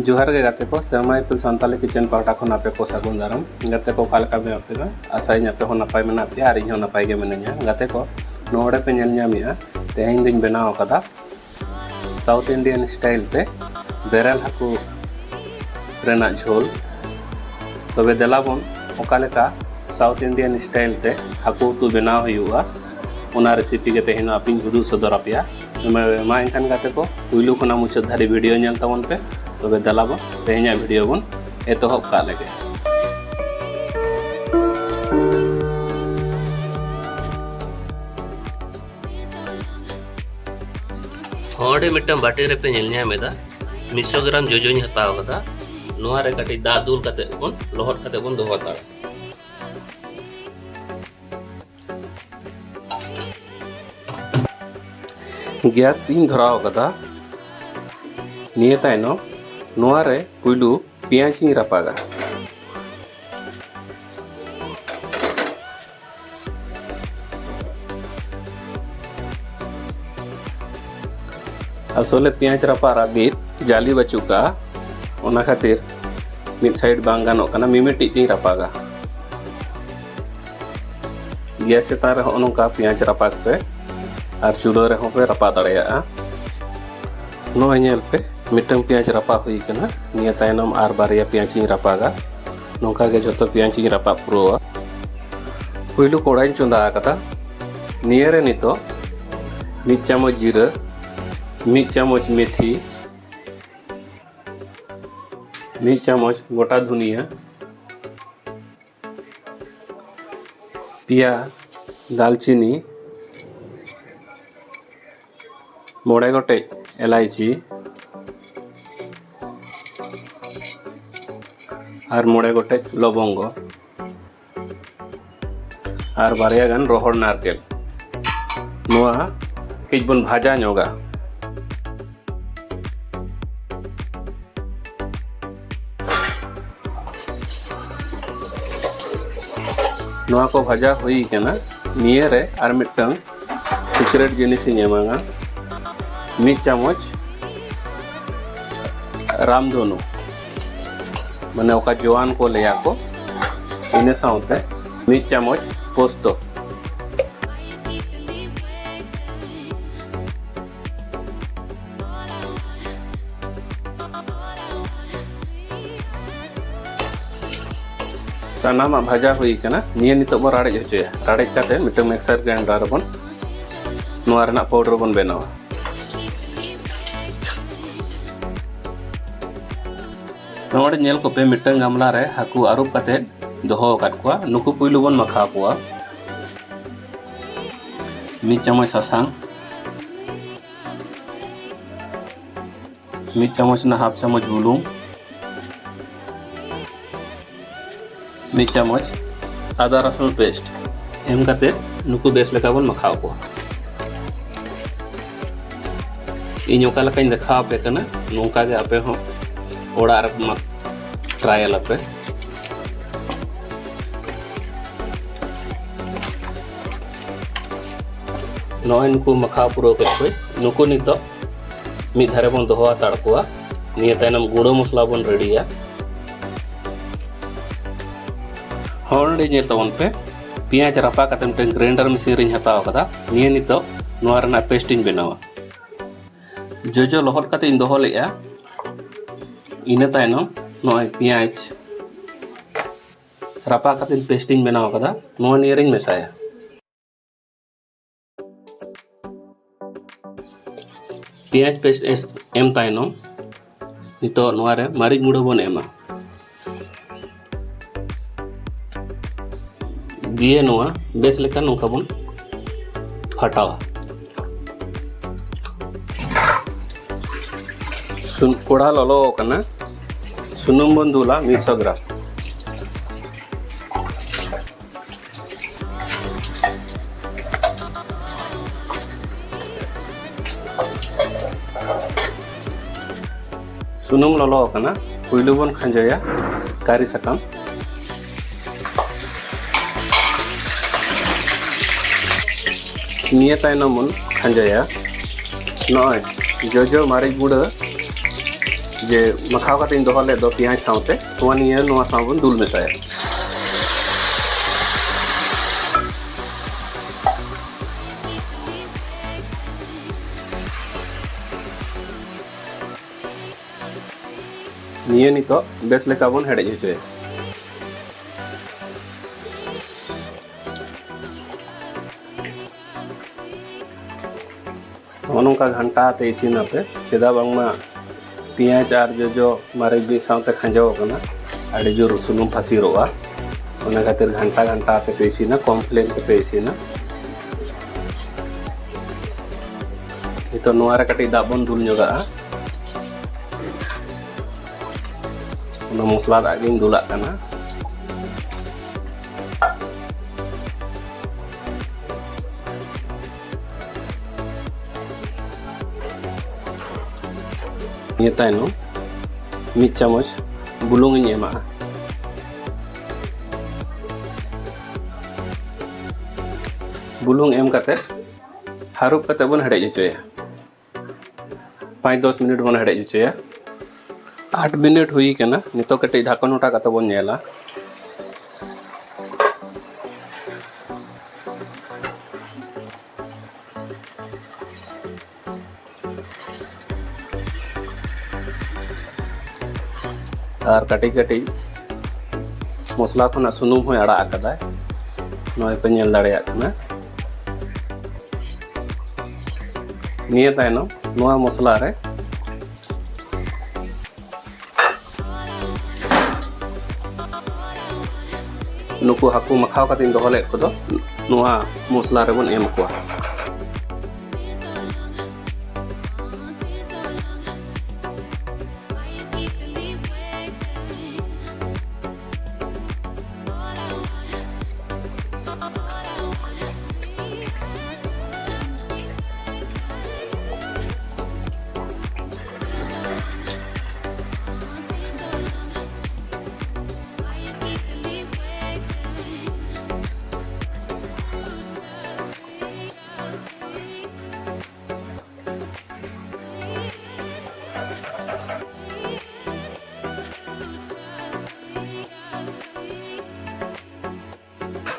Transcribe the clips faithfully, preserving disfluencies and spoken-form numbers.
ᱡᱚᱦᱟᱨ ᱜᱮ ᱜᱟᱛᱮ ᱠᱚ, ᱥᱮᱨᱢᱟ ᱤᱯᱤᱞ ᱥᱟᱱᱛᱟᱞᱤ ᱠᱤᱪᱮᱱ ᱯᱟᱦᱴᱟ ᱠᱷᱚᱱ ᱟᱯᱮ ᱠᱚ ᱥᱟᱹᱜᱩᱱ ᱫᱟᱨᱟᱢ᱾ ᱜᱟᱛᱮ ᱠᱚ, ᱚᱠᱟ ᱞᱮᱠᱟ ᱢᱮᱱᱟᱜ ᱯᱮᱭᱟ? ᱟᱥᱟᱭᱟᱹᱧ ᱟᱯᱮ ᱦᱚᱸ ᱱᱟᱯᱟᱭ ᱢᱮᱱᱟᱜ ᱯᱮᱭᱟ ᱟᱨ ᱤᱧ ᱦᱚᱸ ᱱᱟᱯᱟᱭ ᱜᱮ ᱢᱤᱱᱟᱹᱧᱟ᱾ ᱜᱟᱛᱮ ᱠᱚ, ᱱᱚᱰᱮ ᱯᱮ ᱧᱮᱞ ᱧᱟᱢᱮᱜᱼᱟ, ᱛᱮᱦᱮᱧ ᱫᱚᱧ ᱵᱮᱱᱟᱣ ᱟᱠᱟᱫᱟ South Indian style ᱛᱮ ᱵᱮᱨᱮᱞ ᱦᱟᱹᱠᱩ ᱨᱮᱱᱟᱜ ᱡᱷᱳᱞ᱾ ᱛᱚᱵᱮ ᱫᱮᱞᱟ ᱵᱚᱱ, ᱚᱠᱟ ᱞᱮᱠᱟ South Indian style ᱛᱮ ᱦᱟᱹᱠᱩ ᱩᱛᱩ ᱵᱮᱱᱟᱣ ᱦᱩᱭᱩᱜᱼᱟ, ᱚᱱᱟ recipe ᱜᱮ ᱛᱮᱦᱮᱧ ᱟᱯᱮᱧ ᱩᱫᱩᱜ ᱥᱚᱫᱚᱨ ᱟᱯᱮᱭᱟ᱾ ᱢᱟ ᱮᱱᱠᱷᱟᱱ ᱜᱟᱛᱮ ᱠᱚ, ᱯᱩᱭᱞᱩ ᱠᱷᱚᱱᱟᱜ ᱢᱩᱪᱟᱹᱫ ᱫᱷᱟᱹᱨᱤᱡ video ᱧᱮᱞ ᱛᱟᱵᱚᱱ ᱯᱮ᱾ ᱛᱚᱵᱮ ᱫᱮᱞᱟ ᱵᱚᱱ, ᱛᱮᱦᱮᱧᱟᱜ video ᱵᱚᱱ ᱮᱛᱚᱦᱚᱵ ᱠᱟᱜ ᱞᱮᱜᱮ᱾ ᱦᱚᱸ, ᱚᱸᱰᱮ ᱢᱤᱫᱴᱟᱝ ᱵᱟᱹᱴᱤ ᱨᱮᱯᱮ ᱧᱮᱞ ᱧᱟᱢ ᱮᱫᱟ, ᱢᱤᱫᱥᱚ ᱜᱨᱟᱢ ᱡᱚᱡᱚᱧ ᱦᱟᱛᱟᱣ ᱠᱟᱫᱟ᱾ ᱱᱚᱣᱟ ᱨᱮ ᱠᱟᱹᱴᱤᱡ ᱫᱟᱜ ᱫᱩᱞ ᱠᱟᱛᱮ ᱵᱚᱱ ᱞᱚᱦᱚᱫ ᱠᱟᱛᱮ ᱵᱚᱱ ᱫᱚᱦᱚ ᱦᱟᱛᱟᱲᱟ᱾ ᱜᱮᱥ ᱤᱧ ᱫᱷᱚᱨᱟᱣ ᱠᱟᱫᱟ᱾ ᱱᱤᱭᱟᱹ ᱛᱟᱭᱱᱚᱢ ᱱᱚᱣᱟ ᱨᱮ ᱯᱩᱭᱞᱩ ᱯᱮᱸᱭᱟᱡᱽ ᱤᱧ ᱨᱟᱯᱟᱜᱟ᱾ ᱟᱥᱚᱞᱮ ᱯᱮᱸᱭᱟᱡᱽ ᱨᱟᱯᱟᱜ ᱞᱟᱹᱜᱤᱫ ᱡᱟᱹᱞᱤ ᱵᱟᱹᱪᱩᱜ ᱠᱟᱜᱼᱟ, ᱚᱱᱟ ᱠᱷᱟᱹᱛᱤᱨ ᱢᱤᱫ side ᱵᱟᱝ ᱜᱟᱱᱚᱜ ᱠᱟᱱᱟ, ᱢᱤᱢᱤᱫᱴᱤᱡ ᱛᱤᱧ ᱨᱟᱯᱟᱜᱟ᱾ ᱜᱮᱥ ᱪᱮᱛᱟᱱ ᱨᱮ ᱦᱚᱸᱜᱼᱚ ᱱᱚᱝᱠᱟ ᱯᱮᱸᱭᱟᱡᱽ ᱨᱟᱯᱟᱜ ᱯᱮ, ᱟᱨ ᱪᱩᱞᱦᱟᱹ ᱨᱮᱦᱚᱸ ᱯᱮ ᱨᱟᱯᱟᱜ ᱫᱟᱲᱮᱭᱟᱜᱼᱟ᱾ ᱱᱚᱜᱼᱚᱭ ᱧᱮᱞ ᱯᱮ, ᱢᱤᱫᱴᱟᱝ ᱯᱮᱸᱭᱟᱡᱽ ᱨᱟᱯᱟᱜ ᱦᱩᱭ ᱠᱟᱱᱟ᱾ ᱱᱤᱭᱟᱹ ᱛᱟᱭᱱᱚᱢ ᱟᱨ ᱵᱟᱨᱭᱟ ᱯᱮᱸᱭᱟᱡᱽ ᱤᱧ ᱨᱟᱯᱟᱜᱟ᱾ ᱱᱚᱝᱠᱟ ᱜᱮ ᱡᱷᱚᱛᱚ ᱯᱮᱸᱭᱟᱡᱽ ᱤᱧ ᱨᱟᱯᱟᱜ ᱯᱩᱨᱟᱹᱣᱟ᱾ ᱯᱩᱭᱞᱩ ᱠᱚᱲᱟᱧ ᱪᱚᱸᱫᱟ ᱟᱠᱟᱫᱟ᱾ ᱱᱤᱭᱟᱹ ᱨᱮ ᱱᱤᱛᱚᱜ ᱢᱤᱫ ᱪᱟᱢᱚᱪ ᱡᱤᱨᱟᱹ, ᱢᱤᱫ ᱪᱟᱢᱚᱪ ᱢᱮᱛᱷᱤ, ᱢᱤᱫ ᱪᱟᱢᱚᱪ ᱜᱚᱴᱟ ᱫᱷᱩᱱᱤᱭᱟᱹ, ᱯᱮᱭᱟ ᱫᱟᱞᱪᱤᱱᱤ, ᱢᱚᱬᱮ ᱜᱚᱴᱮᱡ ᱮᱞᱟᱭᱪᱤ ᱟᱨ ᱢᱚᱬᱮ ᱜᱚᱴᱮᱡ ᱞᱚᱵᱚᱝᱜᱚ ᱟᱨ ᱵᱟᱨᱭᱟ ᱜᱟᱱ ᱨᱚᱦᱚᱲ ᱱᱟᱨᱠᱮᱞ᱾ ᱱᱚᱣᱟ ᱠᱟᱹᱡ ᱵᱚᱱ ᱵᱷᱟᱡᱟ ᱧᱚᱜᱟ᱾ ᱱᱚᱣᱟ ᱠᱚ ᱵᱷᱟᱡᱟ ᱦᱩᱭ ᱠᱟᱱᱟ᱾ ᱱᱤᱭᱟᱹ ᱨᱮ ᱟᱨ ᱢᱤᱫᱴᱟᱝ secret ᱡᱤᱱᱤᱥ ᱤᱧ ᱮᱢᱟᱝᱟ, ᱢᱤᱫ ᱪᱟᱢᱚᱪ ᱨᱟᱢᱫᱷᱚᱱᱩ, ᱢᱟᱱᱮ ᱚᱠᱟ ᱡᱚᱣᱟᱱ ᱠᱚ ᱞᱟᱹᱭᱟ ᱠᱚ, ᱤᱱᱟᱹ ᱥᱟᱶᱛᱮ ᱢᱤᱫ ᱪᱟᱢᱚᱪ ᱯᱳᱥᱛᱚ᱾ ᱥᱟᱱᱟᱢᱟᱜ ᱵᱷᱟᱡᱟ ᱦᱩᱭ ᱟᱠᱟᱱᱟ᱾ ᱱᱤᱭᱟᱹ ᱱᱤᱛᱚᱜ ᱵᱚᱱ ᱨᱟᱲᱮᱡ ᱦᱚᱪᱚᱭᱟ᱾ ᱨᱟᱲᱮᱡ ᱠᱟᱛᱮ ᱢᱤᱫᱴᱟᱝ ᱢᱤᱠᱥᱟᱨ ᱜᱨᱟᱭᱤᱱᱰᱟᱨ ᱨᱮᱵᱚᱱ ᱱᱚᱣᱟ ᱨᱮᱱᱟᱜ ᱯᱟᱣᱰᱟᱨ ᱵᱚᱱ ᱵᱮᱱᱟᱣᱟ᱾ ᱱᱚᱰᱮ ᱧᱮᱞ ᱠᱚᱯᱮ, ᱢᱤᱫᱴᱟᱝ ᱜᱟᱢᱞᱟ ᱨᱮ ᱦᱟᱹᱠᱩ ᱟᱹᱨᱩᱵ ᱠᱟᱛᱮ ᱫᱚᱦᱚ ᱟᱠᱟᱫ ᱠᱚᱣᱟ᱾ ᱱᱩᱠᱩ ᱯᱩᱭᱞᱩ ᱵᱚᱱ ᱢᱟᱠᱷᱟᱣ ᱠᱚᱣᱟ᱾ ᱢᱤᱫ ᱪᱟᱢᱚᱪ ᱥᱟᱥᱟᱝ, ᱢᱤᱫ ᱪᱟᱢᱚᱪ ᱨᱮᱱᱟᱜ ᱦᱟᱯ ᱪᱟᱢᱚᱪ ᱵᱩᱞᱩᱝ, ᱢᱤᱫ ᱪᱟᱢᱚᱪ ᱟᱫᱟ ᱨᱟᱥᱩᱱ ᱯᱮᱥᱴ ᱮᱢ ᱠᱟᱛᱮ ᱱᱩᱠᱩ ᱵᱮᱥ ᱞᱮᱠᱟ ᱵᱚᱱ ᱢᱟᱠᱷᱟᱣ ᱠᱚᱣᱟ᱾ ᱤᱧ ᱚᱠᱟ ᱞᱮᱠᱟᱧ ᱫᱮᱠᱷᱟᱣ ᱟᱯᱮ ᱠᱟᱱᱟ, ᱱᱚᱝᱠᱟ ᱜᱮ ᱟᱯᱮ ᱦᱚᱸ ᱚᱲᱟᱜ ᱨᱮ ᱢᱟ ᱴᱨᱟᱭᱟᱞ ᱟᱯᱮ᱾ ᱱᱚᱜᱼᱚᱭ ᱱᱩᱠᱩ ᱢᱟᱠᱷᱟᱣ ᱯᱩᱨᱟᱹᱣ ᱠᱮᱫ ᱠᱚᱣᱟᱧ᱾ ᱱᱩᱠᱩ ᱱᱤᱛᱚᱜ ᱢᱤᱫ ᱫᱷᱟᱨᱮ ᱵᱚᱱ ᱫᱚᱦᱚ ᱦᱟᱛᱟᱲ ᱠᱚᱣᱟ᱾ ᱱᱤᱭᱟᱹ ᱛᱟᱭᱱᱚᱢ ᱜᱩᱸᱰᱟᱹ ᱢᱚᱥᱞᱟ ᱵᱚᱱ ᱨᱮᱰᱤᱭᱟ᱾ ᱦᱚᱸ, ᱱᱚᱰᱮ ᱧᱮᱞ ᱛᱟᱵᱚᱱ ᱯᱮ, ᱯᱮᱸᱭᱟᱡᱽ ᱨᱟᱯᱟ ᱠᱟᱛᱮ ᱢᱤᱫᱴᱮᱱ ᱜᱨᱟᱭᱤᱱᱰᱟᱨ ᱢᱮᱥᱤᱱ ᱨᱤᱧ ᱦᱟᱛᱟᱣ ᱟᱠᱟᱫᱟ᱾ ᱱᱤᱭᱟᱹ ᱱᱤᱛᱚᱜ ᱱᱚᱣᱟ ᱨᱮᱱᱟᱜ ᱯᱮᱥᱴ ᱤᱧ ᱵᱮᱱᱟᱣᱟ᱾ ᱡᱚᱡᱚ ᱞᱚᱦᱚᱫ ᱠᱟᱛᱮ ᱤᱧ ᱫᱚᱦᱚ ᱞᱮᱫᱼᱟ, ᱤᱱᱟᱹ ᱛᱟᱭᱱᱚᱢ ᱱᱚᱜᱼᱚᱭ ᱯᱮᱸᱭᱟᱡᱽ ᱨᱟᱯᱟ ᱠᱟᱛᱮ ᱯᱮᱥᱴ ᱤᱧ ᱵᱮᱱᱟᱣ ᱟᱠᱟᱫᱟ, ᱱᱚᱣᱟ ᱱᱤᱭᱟᱹ ᱨᱤᱧ ᱢᱮᱥᱟᱭᱟ᱾ ᱯᱮᱸᱭᱟᱡᱽ ᱯᱮᱥᱴ ᱮᱥ-, ᱮᱢ ᱛᱟᱭᱱᱚᱢ ᱱᱤᱛᱚᱜ ᱱᱚᱣᱟ ᱨᱮ ᱢᱟᱹᱨᱤᱪ ᱜᱩᱸᱰᱟᱹ ᱵᱚᱱ ᱮᱢᱟ᱾ ᱫᱤᱭᱮ ᱱᱚᱣᱟ ᱵᱮᱥ ᱞᱮᱠᱟ ᱱᱚᱝᱠᱟ ᱵᱚᱱ ᱯᱷᱟᱴᱟᱣᱟ᱾ ᱥᱩᱱ-, ᱠᱚᱲᱦᱟ ᱞᱚᱞᱚ ᱟᱠᱟᱱᱟ, ᱥᱩᱱᱩᱢ ᱵᱚᱱ ᱫᱩᱞᱟ ᱢᱤᱫ ᱥᱚ ᱜᱨᱟᱢ᱾ ᱥᱩᱱᱩᱢ ᱞᱚᱞᱚ ᱟᱠᱟᱱᱟ, ᱯᱩᱭᱞᱩ ᱵᱚᱱ ᱠᱷᱟᱸᱡᱚᱭᱟ ᱠᱟᱨᱤ ᱥᱟᱠᱟᱢ᱾ ᱱᱤᱭᱟᱹ ᱛᱟᱭᱱᱚᱢ ᱵᱚᱱ ᱠᱷᱟᱸᱡᱚᱭᱟ ᱱᱚᱜᱼᱚᱭ ᱡᱚᱡᱚ ᱢᱟᱹᱨᱤᱪ ᱜᱩᱸᱰᱟᱹ ᱡᱮ ᱢᱟᱠᱷᱟᱣ ᱠᱟᱛᱮᱧ ᱫᱚᱦᱚ ᱞᱮᱫ ᱫᱚ ᱯᱮᱸᱭᱟᱡᱽ ᱥᱟᱶᱛᱮ, ᱱᱚᱣᱟ ᱱᱤᱭᱟᱹ ᱱᱚᱣᱟ ᱥᱟᱶ ᱵᱚᱱ ᱫᱩᱞ ᱢᱮᱥᱟᱭᱟ᱾ ᱱᱤᱭᱟᱹ ᱱᱤᱛᱚᱜ ᱵᱮᱥ ᱞᱮᱠᱟ ᱵᱚᱱ ᱦᱮᱰᱮᱡ ᱦᱚᱪᱚᱭᱟ᱾ ᱱᱚᱜᱼᱚ ᱱᱚᱝᱠᱟ ᱜᱷᱟᱱᱴᱟ ᱟᱛᱮ ᱤᱥᱤᱱ ᱟᱯᱮ, ᱪᱮᱫᱟᱜ ᱵᱟᱝᱢᱟ ᱯᱮᱸᱭᱟᱡᱽ ᱟᱨ ᱡᱚᱡᱚ ᱢᱟᱹᱨᱤᱪ ᱢᱤᱫ ᱥᱟᱶᱛᱮ ᱠᱷᱟᱸᱡᱚ ᱟᱠᱟᱱᱟ, ᱟᱹᱰᱤ ᱡᱳᱨ ᱥᱩᱱᱩᱢ ᱯᱷᱟᱹᱥᱤᱨᱚᱜᱼᱟ᱾ ᱚᱱᱟ ᱠᱷᱟᱹᱛᱤᱨ ᱜᱷᱟᱱᱴᱟ ᱜᱷᱟᱱᱴᱟ ᱟᱛᱮ ᱯᱮ ᱤᱥᱤᱱᱟ, ᱠᱚᱢ ᱯᱷᱞᱮᱢ ᱛᱮᱯᱮ ᱤᱥᱤᱱᱟ᱾ ᱱᱤᱛᱚᱜ ᱱᱚᱣᱟ ᱨᱮ ᱠᱟᱹᱴᱤᱡ ᱫᱟᱜ ᱵᱚᱱ ᱫᱩᱞ ᱧᱚᱜᱟᱜᱼᱟ᱾ ᱚᱱᱟ ᱢᱚᱥᱞᱟ ᱫᱟᱜ ᱜᱤᱧ ᱫᱩᱞᱟᱜ ᱠᱟᱱᱟ᱾ ᱱᱤᱭᱟᱹ ᱛᱟᱭᱱᱚᱢ ᱢᱤᱫ ᱪᱟᱢᱚᱪ ᱵᱩᱞᱩᱝ ᱤᱧ ᱮᱢᱟᱜᱼᱟ᱾ ᱵᱩᱞᱩᱝ ᱮᱢ ᱠᱟᱛᱮ ᱦᱟᱹᱨᱩᱵ ᱠᱟᱛᱮ ᱵᱚᱱ ᱦᱮᱰᱮᱡ ᱦᱚᱪᱚᱭᱟ᱾ ᱯᱟᱸᱪ ᱫᱚᱥ ᱢᱤᱱᱤᱴ ᱵᱚᱱ ᱦᱮᱰᱮᱡ ᱦᱚᱪᱚᱭᱟ᱾ ᱟᱴ ᱢᱤᱱᱤᱴ ᱦᱩᱭ ᱠᱟᱱᱟ᱾ ᱱᱤᱛᱚᱜ ᱠᱟᱹᱴᱤᱡ ᱰᱷᱟᱠᱚᱱ ᱚᱴᱟ ᱠᱟᱛᱮ ᱵᱚᱱ ᱧᱮᱞᱟ᱾ ᱟᱨ ᱠᱟᱹᱴᱤᱡ ᱠᱟᱹᱴᱤᱡ ᱢᱚᱥᱞᱟ ᱠᱷᱚᱱᱟᱜ ᱥᱩᱱᱩᱢ ᱦᱚᱸᱭ ᱟᱲᱟᱜ ᱟᱠᱟᱫᱟᱭ, ᱱᱚᱜᱼᱚᱭ ᱯᱮ ᱧᱮᱞ ᱫᱟᱲᱮᱭᱟᱜ ᱠᱟᱱᱟ᱾ ᱱᱤᱭᱟᱹ ᱛᱟᱭᱱᱚᱢ ᱱᱚᱣᱟ ᱢᱚᱥᱞᱟ ᱨᱮ ᱱᱩᱠᱩ ᱦᱟᱹᱠᱩ ᱢᱟᱠᱷᱟᱣ ᱠᱟᱛᱮᱧ ᱫᱚᱦᱚ ᱞᱮᱫ ᱠᱚᱫᱚ ᱱᱚᱣᱟ ᱢᱚᱥᱞᱟ ᱨᱮᱵᱚᱱ ᱮᱢ ᱠᱚᱣᱟ᱾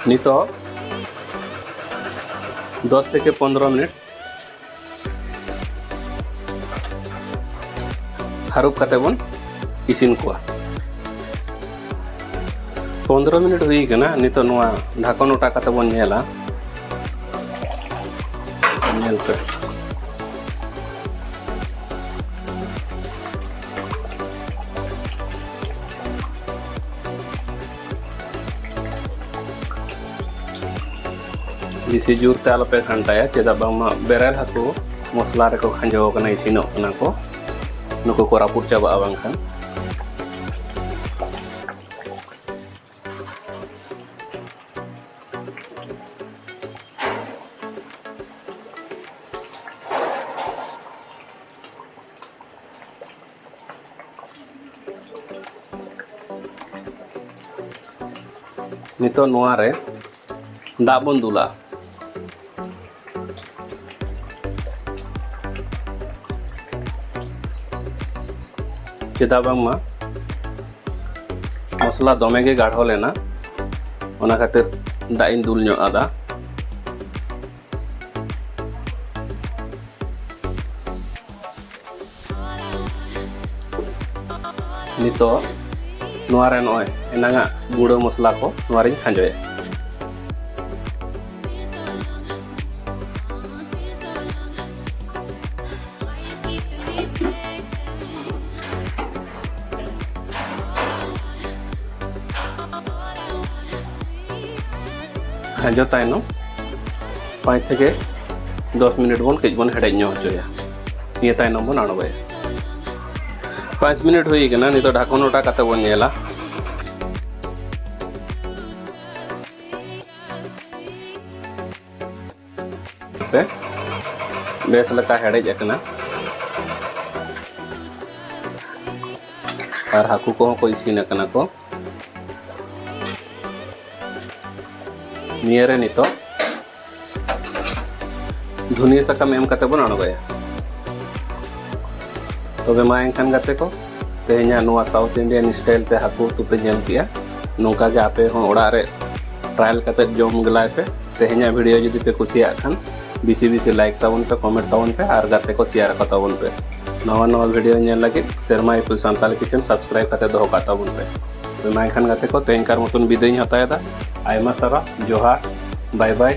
ᱱᱤᱛᱚᱜ ᱫᱚᱥ ᱛᱷᱮᱠᱮ ᱯᱚᱱᱫᱽᱨᱚ ᱢᱤᱱᱤᱴ ᱦᱟᱹᱨᱩᱵ ᱠᱟᱛᱮ ᱵᱚᱱ ᱤᱥᱤᱱ ᱠᱚᱣᱟ᱾ ᱯᱚᱱᱫᱽᱨᱚ ᱢᱤᱱᱤᱴ ᱦᱩᱭ ᱠᱟᱱᱟ᱾ ᱱᱤᱛᱚᱜ ᱱᱚᱣᱟ ᱰᱷᱟᱠᱚᱱ ᱚᱴᱟ ᱠᱟᱛᱮ ᱵᱚᱱ ᱧᱮᱞᱟ᱾ ᱧᱮᱞ ᱯᱮ᱾ ᱵᱮᱥᱤ ᱡᱳᱨ ᱛᱮ ᱟᱞᱚᱯᱮ ᱜᱷᱟᱱᱴᱟᱭᱟ, ᱪᱮᱫᱟᱜ ᱵᱟᱝᱢᱟ ᱵᱮᱨᱮᱞ ᱦᱟᱹᱠᱩ ᱢᱚᱥᱞᱟ ᱨᱮᱠᱚ ᱠᱷᱟᱸᱡᱚ ᱟᱠᱟᱱᱟ, ᱤᱥᱤᱱᱚᱜ ᱠᱟᱱᱟ ᱠᱚ, ᱱᱩᱠᱩ ᱠᱚ ᱨᱟᱹᱯᱩᱫ ᱪᱟᱵᱟᱜᱼᱟ ᱵᱟᱝᱠᱷᱟᱱ᱾ ᱱᱤᱛᱚᱜ ᱱᱚᱣᱟ ᱨᱮ ᱫᱟᱜ ᱵᱚᱱ ᱫᱩᱞᱟ, ᱪᱮᱫᱟᱜ ᱵᱟᱝᱢᱟ ᱢᱚᱥᱞᱟ ᱫᱚᱢᱮ ᱜᱮ ᱜᱟᱲᱦᱚ ᱞᱮᱱᱟ, ᱚᱱᱟ ᱠᱷᱟᱹᱛᱤᱨ ᱫᱟᱜ ᱤᱧ ᱫᱩᱞ ᱧᱚᱜ ᱟᱫᱟ᱾ ᱱᱤᱛᱚᱜ ᱱᱚᱣᱟ ᱨᱮ ᱱᱚᱜᱼᱚᱭ ᱮᱱᱟᱝᱟᱜ ᱜᱩᱲᱟᱹ ᱢᱚᱥᱞᱟ ᱠᱚ ᱱᱚᱣᱟ ᱨᱤᱧ ᱠᱷᱟᱸᱡᱚᱭᱟ᱾ ᱠᱷᱟᱸᱡᱚ ᱛᱟᱭᱱᱚᱢ ᱯᱟᱸᱪ ᱛᱷᱮᱠᱮ ᱫᱚᱥ ᱢᱤᱱᱤᱴ ᱵᱚᱱ ᱠᱟᱹᱡ ᱵᱚᱱ ᱦᱮᱰᱮᱡ ᱧᱚᱜ ᱦᱚᱪᱚᱭᱟ᱾ ᱱᱤᱭᱟᱹ ᱛᱟᱭᱱᱚᱢ ᱵᱚᱱ ᱟᱬᱜᱚᱭᱟ᱾ ᱯᱟᱸᱪ ᱢᱤᱱᱤᱴ ᱦᱩᱭ ᱠᱟᱱᱟ, ᱱᱤᱛᱚᱜ ᱰᱷᱟᱠᱚᱱ ᱚᱴᱟ ᱠᱟᱛᱮ ᱵᱚᱱ ᱧᱮᱞᱟ᱾ ᱯᱮ ᱵᱮᱥ ᱞᱮᱠᱟ ᱦᱮᱰᱮᱡ ᱟᱠᱟᱱᱟ ᱟᱨ ᱦᱟᱹᱠᱩ ᱠᱚᱦᱚᱸ ᱠᱚ ᱤᱥᱤᱱ ᱟᱠᱟᱱᱟ ᱠᱚ᱾ ᱱᱤᱭᱟᱹ ᱨᱮ ᱱᱤᱛᱚᱜ ᱫᱷᱩᱱᱤᱭᱟᱹ ᱥᱟᱠᱟᱢ ᱮᱢ ᱠᱟᱛᱮ ᱵᱚᱱ ᱟᱬᱜᱚᱭᱟ᱾ ᱛᱚᱵᱮ ᱢᱟ ᱮᱱᱠᱷᱟᱱ ᱜᱟᱛᱮ ᱠᱚ, ᱛᱮᱦᱮᱧᱟᱜ ᱱᱚᱣᱟ South Indian style ᱛᱮ ᱦᱟᱹᱠᱩ ᱩᱛᱩ ᱯᱮ ᱧᱮᱞ ᱠᱮᱜᱼᱟ᱾ ᱱᱚᱝᱠᱟ ᱜᱮ ᱟᱯᱮ ᱦᱚᱸ ᱚᱲᱟᱜ ᱨᱮ ᱴᱨᱟᱭᱟᱞ ᱠᱟᱛᱮ ᱡᱚᱢ ᱜᱮᱞᱟᱭ ᱯᱮ᱾ ᱛᱮᱦᱮᱧᱟᱜ ᱵᱷᱤᱰᱤᱭᱳ ᱡᱩᱫᱤ ᱯᱮ ᱠᱩᱥᱤᱭᱟᱜ ᱠᱷᱟᱱ ᱵᱮᱥᱤ ᱵᱮᱥᱤ ᱞᱟᱭᱤᱠ ᱛᱟᱵᱚᱱ ᱯᱮ, ᱠᱚᱢᱮᱱᱴ ᱛᱟᱵᱚᱱ ᱯᱮ ᱟᱨ ᱜᱟᱛᱮ ᱠᱚ ᱥᱮᱭᱟᱨ ᱟᱠᱚ ᱛᱟᱵᱚᱱ ᱯᱮ᱾ ᱱᱟᱣᱟ ᱱᱟᱣᱟ ᱵᱷᱤᱰᱤᱭᱳ ᱧᱮᱞ ᱞᱟᱹᱜᱤᱫ ᱥᱮᱨᱢᱟ ᱤᱯᱤᱞ ᱥᱟᱱᱛᱟᱲᱤ ᱠᱤᱪᱮᱱ ᱥᱟᱵᱥᱠᱨᱟᱭᱤᱵ ᱠᱟᱛᱮ ᱫᱚᱦᱚ ᱠᱟᱜ ᱛᱟᱵᱚᱱ ᱯᱮ᱾ ᱢᱟ ᱮᱱᱠᱷᱟᱱ ᱜᱟᱛᱮ ᱠᱚ, ᱛᱮᱦᱮᱧ ᱠᱟᱨ ᱢᱚᱛᱚᱱ ᱵᱤᱫᱟᱹᱭ ᱤᱧ ᱦᱟᱛᱟᱣ ᱮᱫᱟ᱾ ᱟᱭᱢᱟ ᱥᱟᱨᱦᱟᱣ, ᱡᱚᱦᱟᱨ, ᱵᱟᱭ ᱵᱟᱭ᱾